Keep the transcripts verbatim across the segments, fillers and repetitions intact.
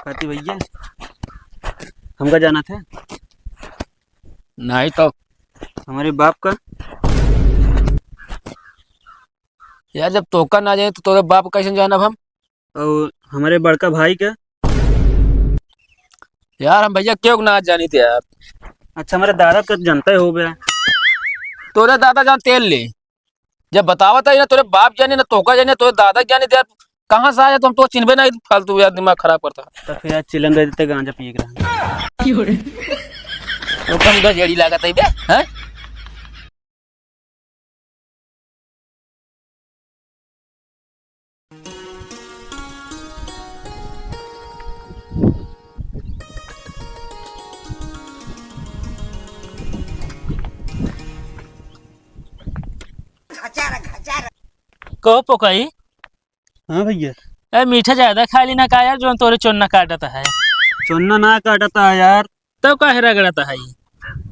कहती भैया, हमका जाना था। नहीं तो। हमारे बाप का। यार, जब तोका ना जाने तो तोरे बाप का कैसे जानब हम? और हमारे बड़का भाई का? यार, हम भैया क्यों ना जानी थे यार। अच्छा, हमारे दादा का जानते हो बे? तोरे दादा जान तेल ले। जब बतावत है ना, तोरे बाप जाने ना, तोका जाने, तोरे दादा जाने थे यार। कहाँ से आया तो हम तो चिन्हबे नहीं, फालतू यार दिमाग खराब करता। तो फिर आज चिलम दे देते, गांजा पिए के रहा। तो कम गजेड़ी लागत है बे, हैं? कहो पोकई। हाँ भैया। ए, मीठा ज्यादा खा ली ना का यार, जो तोरे चोन्ना काटता है? चोन्ना ना काटता है यार। तब काहे रगड़ता है?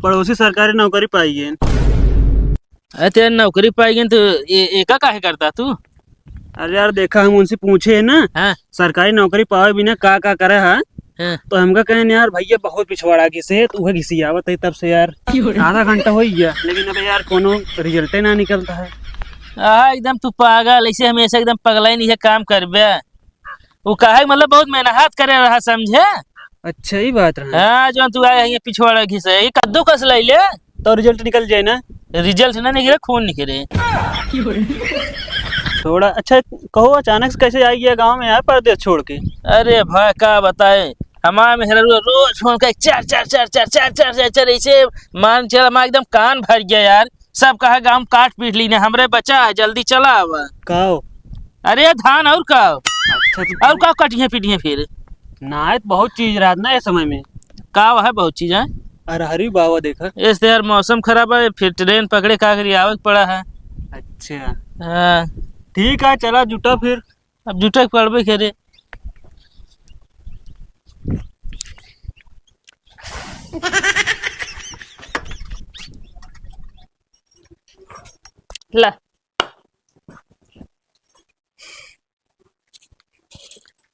पड़ोसी सरकारी नौकरी पाई है। अरे, तेरा नौकरी पाई गई तो ए-, एका काहे करता तू? अरे यार, देखा, हम उनसे पूछे है ना, हाँ। सरकारी नौकरी पावे बिना का का करे है, हाँ। तो हमका कहे ना यार, भैया बहुत पिछवाड़ा घिसे है, तो वह घिसियावत है तब से यार। आधा घंटा हो ही गया, लेकिन अब यार कोनो रिजल्टे ना निकलता है। आहा, एकदम तू पागल, ऐसे हमेशा एकदम पगला ही नहीं है काम करबे। वो काहे मतलब बहुत मेहनत करे रहा, समझे? अच्छा, ई बात रहा। हाँ, जो तू आए हैं पिछवाड़ा घिसे, ये कद्दू कस ले ले। तो रिजल्ट निकल जाए ना? रिजल्ट ना निकले, खून निकले। थोड़ा अच्छा कहो, अचानक से कैसे आ गया गाँव में यार, परदेस छोड़ के? अरे भाई, का बताए, हमार मेहररुआ रोज फोन करे, चार, चार, चार, ऐसे मान चल, हमार एकदम कान भर गया यार। सब कहा गाँव में काट पीट ली ने, हमरे बचा है, जल्दी चला आवा। का हो? अरे धान और का हो? अच्छा, तो और का कटिए पीटिए फिर? ना है, तो बहुत चीज रहत ना ये समय में। का है बहुत चीज है? अरहरी बावा देखा। इस तो यार मौसम खराब है, फिर ट्रेन पकड़े का करी, आवे के पड़ा है। अच्छा। हाँ। ठीक है, चला जुटा फिर। अब जुटे के पड़बे करे। ला।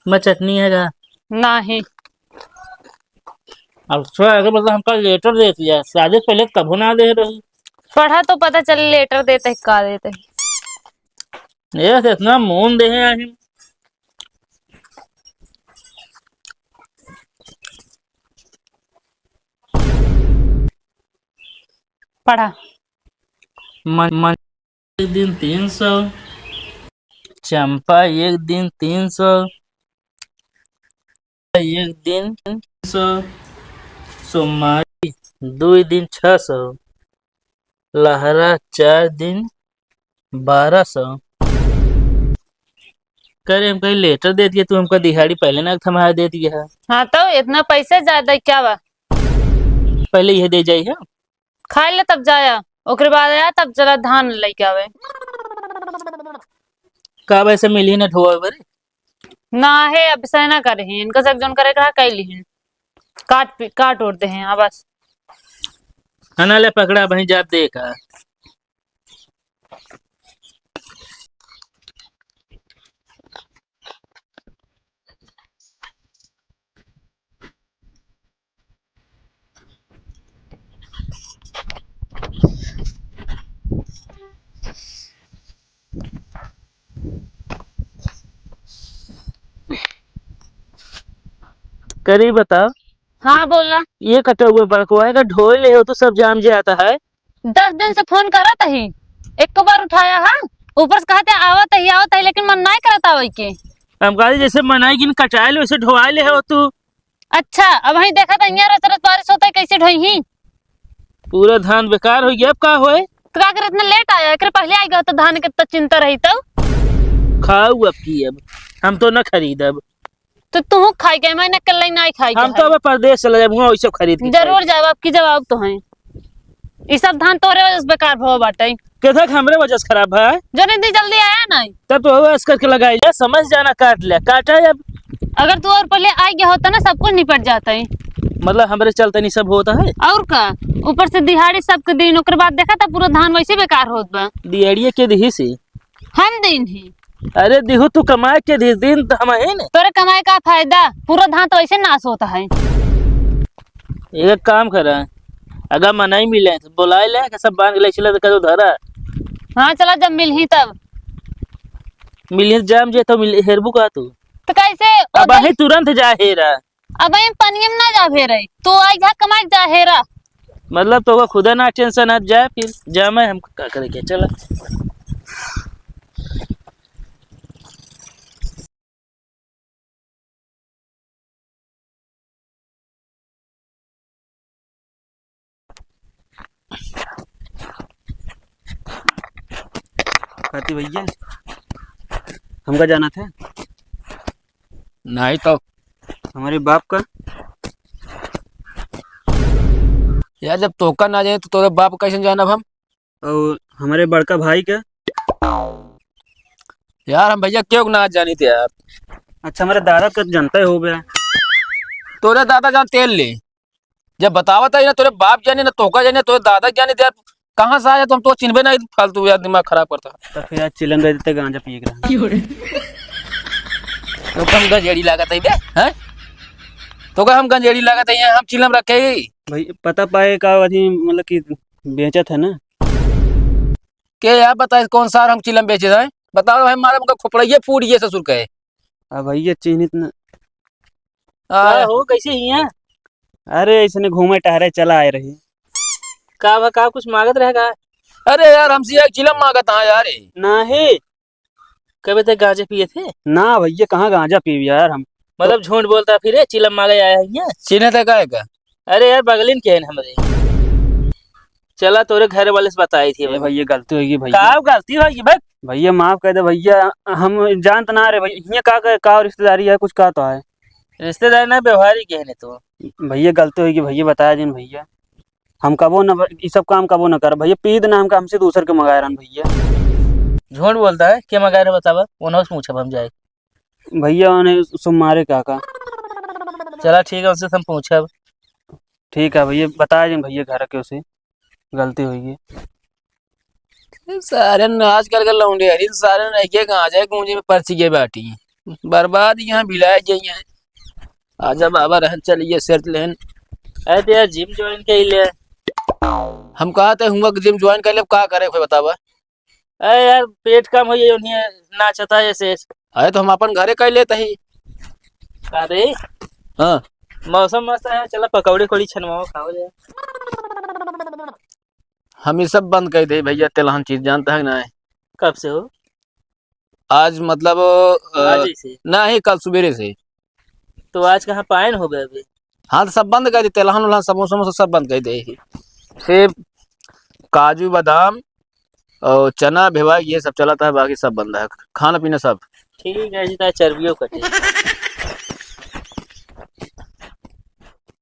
मैं चटनी है का? नाही। अब थोड़ा आगे मतलब हमका लेटर दे दिया, शादी से पहले कभो ना दे रही। पढ़ा तो पता चले लेटर देते हैं, का देते हैं। ये तो इतना मोन दे हैं आज। पढ़ा। मन, मन एक दिन तीन सौ, चंपा एक दिन तीन सौ, एक दिन तीन सौ, सोमवारी दुई दिन छह सौ, लहरा चार दिन बारह सौ। करे हम कहीं लेटर दे दिए, तू हमका दिहाड़ी पहले ना थमा दे दिया है। हाँ तो इतना पैसा ज्यादा क्या बा? पहले यह दे जाई है। खाए ले तब जाया, ओकरे बाद आया तब चला धान लेके आवे। का वैसे मिली ना ढोआ बरे? ना है, अब से ना करे हैं, इनका सब जोन करे के रहा, कह ली हैं। काट पी-, काट उड़ दे हैं, हाँ बस। खाना ले पकड़ा, वहीं जात देखा। करी बता। हाँ, बोला। ये कटा हुआ बड़कवा है का ढोए ले हो तो सब जाम जे आता है। दस दिन से फोन करत ही, एक बार उठाया है, ऊपर से कहते आवत ही, आवत ही, लेकिन मन नाय करत आवै के। हम कहली जैसे मनाई किन कटाए ले वैसे ढोआए ले हो तू। अच्छा, अब वहीं देखा था, यहाँ रस रस बारिश होता है, कैसे ढोई ही? पूरा धान बेकार हो गया, अब का होए? तो का करे, इतना लेट आया, एकरे पहले आ गया तो धान के तो चिंता रही तो। खाऊ अब की, अब हम तो न खरीदब। तो तू खाई के, मैं न कल नहीं खाई के हम तो है। अब परदेश चले जाब, वहाँ वैसे खरीद के जरूर खाई। जाब, अब की जवाब तो है। ई सब धान तोरे वजह से बेकार भवा बाटे। के तक हमरे वजह से खराब है। जो नहीं दी जल्दी आया नहीं। तब तो हवा करके लगाई ले, समझ जाना, काट ले, काटा है अब। अगर तू और पहले आ गया होता ना, सब कुछ निपट जाता है। मतलब हमरे चलते नहीं सब होता है। और का, ऊपर से दिहाड़ी सबके दिन, ओकर बाद देखा था पूरा धान वैसे बेकार होत बा। दिहाड़िए के दिही से? हम दिन ही। अरे दिहू, तू कमाए के दिस दिन त हम ही न। तोरे कमाए का फायदा, पूरा धान तो ऐसे नाश होता है। एक काम करा, अगर मनई मिले तो बोलाए ले, कि सब बांध के ले चला तो कदो धरा। हाँ चला, जब मिलही तब। मिलही जाम जे तो मिल हेरबू का तू? तो कैसे? अब अही तुरंत जा हेरा। अब हम पनिया में ना जा हेरे, तू आई जा कमाए जा हेरा। मतलब तो खुदा ना टेंशन आ जाए, फिर जा मैं हम का करे के चला। खाती भैया, हमका जाना था। नहीं तो। हमारे बाप का। यार, जब तोका ना जाने तो तोरे बाप का कैसे जानब हम? और हमारे बड़का भाई का। यार, हम भैया क्यों ना जानी थे यार। अच्छा, हमारे दादा का जानता है हो गया। तोरे दादा जान तेल ले, जब बतावत है ना, तोरे बाप जाने ना, तोका जाने, तोरे दादा जाने, तो यार कहाँ से आया, तो हम तो चिन्हबे नहीं, फालतू यार दिमाग खराब करता। तो फिर आज चिलम दे देते, गांजा पिए के रहा। तो कम गंजेड़ी लागत है बे, हैं? तो का हम गंजेड़ी लागत है, यहाँ हम चिलम रखे ही? भाई, पता पाए का अथी, मतलब कि बेचत है ना? के यार बताए कौन सा हम चिलम बेचे हैं? बताओ भाई, मारा उनका खोपड़ाइये फूट गया ससुर के। अब भैया चिन्हित न। आ, का हो, कैसे हिया? अरे, ऐसने घूमे टहरे चला आए रही। का बा, का कुछ मांगत रहे का? अरे यार, हमसे एक चिलम मांगत हाँ यार। नाही। कबे तक गांजा पिए थे? ना भैया, कहाँ गांजा पीब यार हम। मतलब झूठ बोलता फिर, चिलम मांगे आया है हिया? चिन्हे थे का है का? अरे यार, बगलिन के है हमरे। चला, तोरे घर वाले से बताई थी ए भैया। भैया, गलती होगी भैया। का गलती होगी बे? भैया, माफ कर दे भैया, हम जानत ना रहे भैया, हियाँ का, का, का रिश्तेदारी है, कुछ का तो है। रिश्तेदारी ना, व्यवहारी के है तो। भैया, गलती होगी भैया, बताया जिन भैया, हम कबो न, ई सब काम कबो न करब भैया, पीत ना हमका, हमसे दूसर के मंगाए रहन भैया। झूठ बोलता है, के मंगाए रहे बतावा, उन्हों से पूछब हम जाए। भैया, उन्हें सुमारे काका। चला ठीक है, उनसे हम पूछब। ठीक है भैया, बताया जिन भैया घर के उसे। गलती होई है। सारे न आजकल के लौंडे हरी, सारे न एक एक गांजा गूंजे में परची गए बाटी। बर्बाद यहाँ भिलाए जाइए। आजा बाबा रहन चलिए सेट लेन। अरे तो यार जिम ज्वाइन कर ले। हम कहा थे हुआ कि जिम ज्वाइन कर ले, का करे कोई बतावा? अरे यार पेट कम हो ये उन्हें नाचता है ऐसे। अरे तो हम अपन घरे कर लेते ही। अरे हाँ। मौसम मस्त है, चला पकौड़ी कौड़ी छनवाओ खाओ जाए। हम ये सब बंद कर दे भैया, तेलहन चीज जानता है ना? कब से हो? आज मतलब, अ, आज ही से? ना ही, कल सवेरे से। तो आज कहाँ पायन हो गए अभी? हाँ, तो सब बंद कर दे, तेलहन उलहन, समोसा वमोसा सब बंद कर दे। सेब, काजू, बादाम और चना, भेवा, ये सब चलता है, बाकी सब बंद है, खाना पीना सब। ठीक है जी, ताकि चर्बियों कटे।